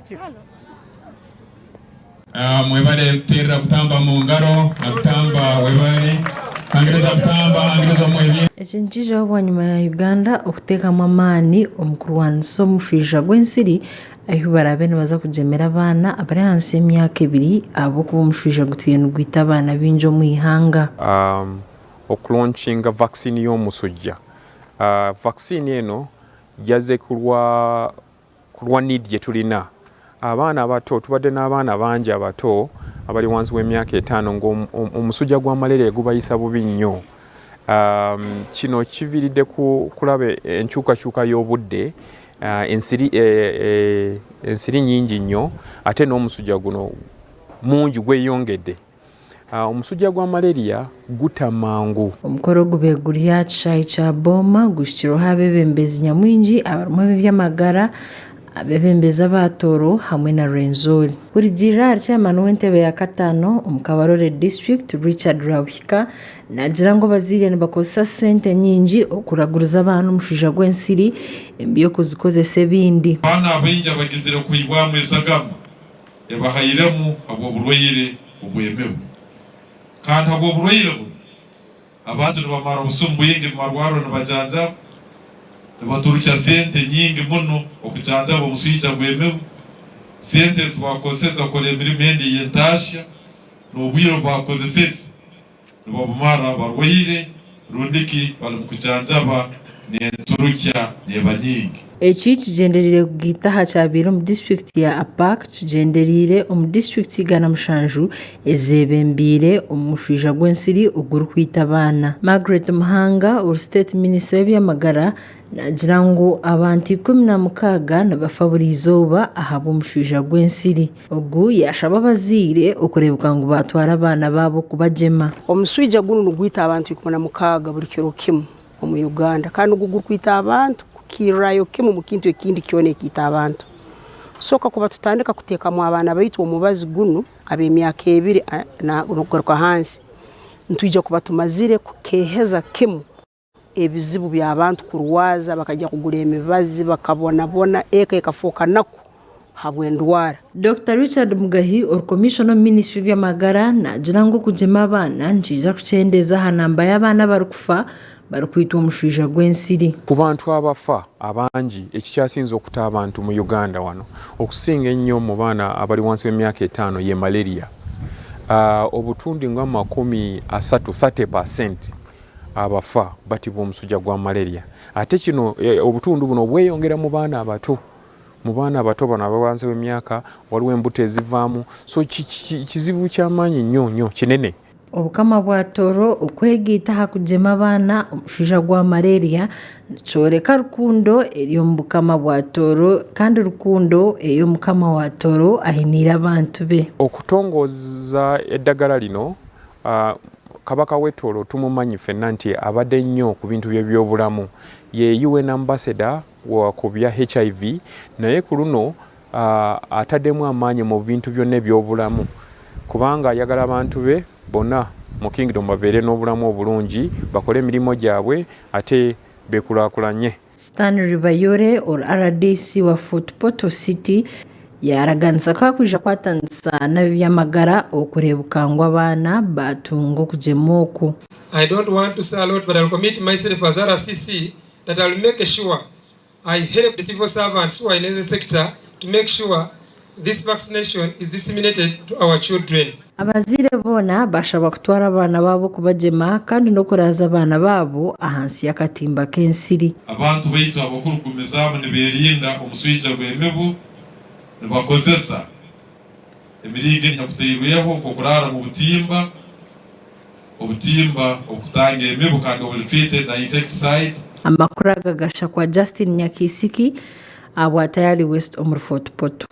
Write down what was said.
Chief. Mwebare kuterera kutamba mungaro na kutamba webare hangiriza kutamba hangiriza omwebye. Eki nikiijaho bwanyima ya Uganda okuteekamu amaani omu kurwanisa omushwija gw'ensiri ahu baraabe nibaza kugyemera abaana abari ahansi y'emyaka ebiri ahabw'okuba omushwija gutwire nigwita abaana baingi omu ihanga. Okulaunchinga vaccine y'omusujja. Vaccine eno yaze kulwa kulwa need gyetulina. Abaana abato tubadde n'abaana bangi abato abali wansi w'emyaka etaano nga omusujja gwa malaria gubayisa bubi nnyo. Um, kino kiviiridde ku kulaba enkyukakyuka y'obudde uh, ensiri, e, e, ensiri nyingi nnyo ate n'omusujja guno mungi gweyongedde. Uh, omusujja gwa malaria guta mangu. Omukoro gubaire guri aha kishaayi kya Booma guhikirweho abeebembezi nyamwingi abarimu ab'eby'amagara, abeebembezi aba Tooro hamwe na Rwenzori. Kurugiirira ahari chairman w'entebe ya kataano omu Kabarole district, Richard Rwabuhika naagira ngu abazaire nibakozesa sente nyingi okuraguriza abaana omushaija gw'ensiri embi y'okuzikozesa ebindi. Abaana abaingi abagizire kwibwamu esagama ebahairemu habw'oburwaire obw'emibu. Kandi habw'oburwaire bunu, abantu nibamara obusumi bwingi mu marwarro nibajanjaba, nibaturukya sente nyingi muno okujanjaba omuswija gw'emibu, sente ezi bakukozeseza kukora emirimo endi ey'entahya, n'obwire obu bakukozeseze nibabumara barwaire rundiki bali mukujanjaba n'enturukya neeba nyingi. Eki kigyendereire kugaita aha kyabaire omu disiturikiti ya Apac kigyendereire omu disiturikiti 107 ezebembeire omu mushwija gw'ensiri ogurikwita abaana. Margaret Muhanga ori siteeti minisita w'eby'amagara naagira ngu abantu 16 nibafa buri izooba ahabw'omushwija gw'ensiri. Ogu yaashaba abazaire okureebeka ngu baatwara abaana baabo kubagyema. Omuswija gunu nigwita abantu 16 buri kiro kimu omu Uganda kandi nigwo gurikwita abantu kukirrayo kimu omu kintu ekindi kyona ekiita abantu. So kakuba tutandika kuteekamu abaana baitu omubazi gunu ab'emyaka ebiri n'okugaruka hansi, nitwija kuba tumazire kukeeheza kimu ebizibu by'abantu kurwaza bakaija kugura emibazi bakabonabona eka ekafooka naku habw'endwara. Dokita Richard Mugahi ori Komishona omu minisitule y'eby'amagara naagira ngu okugyema abaana nikiija kukyendeeza aha namba y'abaana abarikufa barikwitwa omushwija gw'ensiri. Ku bantu abafa abangi ekikyasinze okuta abantu mu Uganda wano okusinga ennyo mu baana abali wansi w'emyaka etaano ye malaria. Obutundi nga 30, 30 per cent, abafa batibwa omusujja gwa malaria ate kino obutundu buno bweyongera mu baana abato mu baana abato bano abawansi w'emyaka waliwo embuto ezivaamu so kizibu kyamaanyi nnyo nnyo kinene. Obukama bwa Tooro okwegaita aha kugyema abaana omushaija gwa malaria nikyoreka rukundo eri omu bukama bwa Tooro kandi rukundo ei omukama wa Tooro ainiire abantu be. Okutongoza eddagala lino Kabaka w'e Tooro tumumanyi ffenna nti abadde nnyo ku bintu by'ebyobulamu. Ye UN Ambassador ku bya HIV naye ku luno ataddemu amaanyi mu bintu byonna ebyobulamu kubanga ayagala abantu be bonna mu Kingdom babeere n'obulamu obulungi, bakole emirimu gyabwe ate beekulaakulanye. Stanley Bayore ori rdc wa Fort Portal City yaaraganisa ku arikwija kukwatanisa n'ab'eby'amagara okureebuka ngu abaana baatunga okugyemwa oku. I don't want to say a lot but I'll commit myself as RCC that I'll make sure I help the civil servants who are in the sector to make sure this vaccination is disseminated to our children. Abazaire boona baashabwa kutwara abaana baabo kubagyema kandi n'okuraaza abaana baabo ahansi y'akatimba k'ensiri. Abantu baitu abakurugumizaamu nibeerinda omuswija gw'emibu nibakozesa emiringo enyakutairweho nk'okuraara mu butimba, obutimba obukutanga emibu kandi obuli treated na insecticide. Amakuru aga gashakwa Justin Nyakisiki ahabwa Tayali West omuri Fort Portal.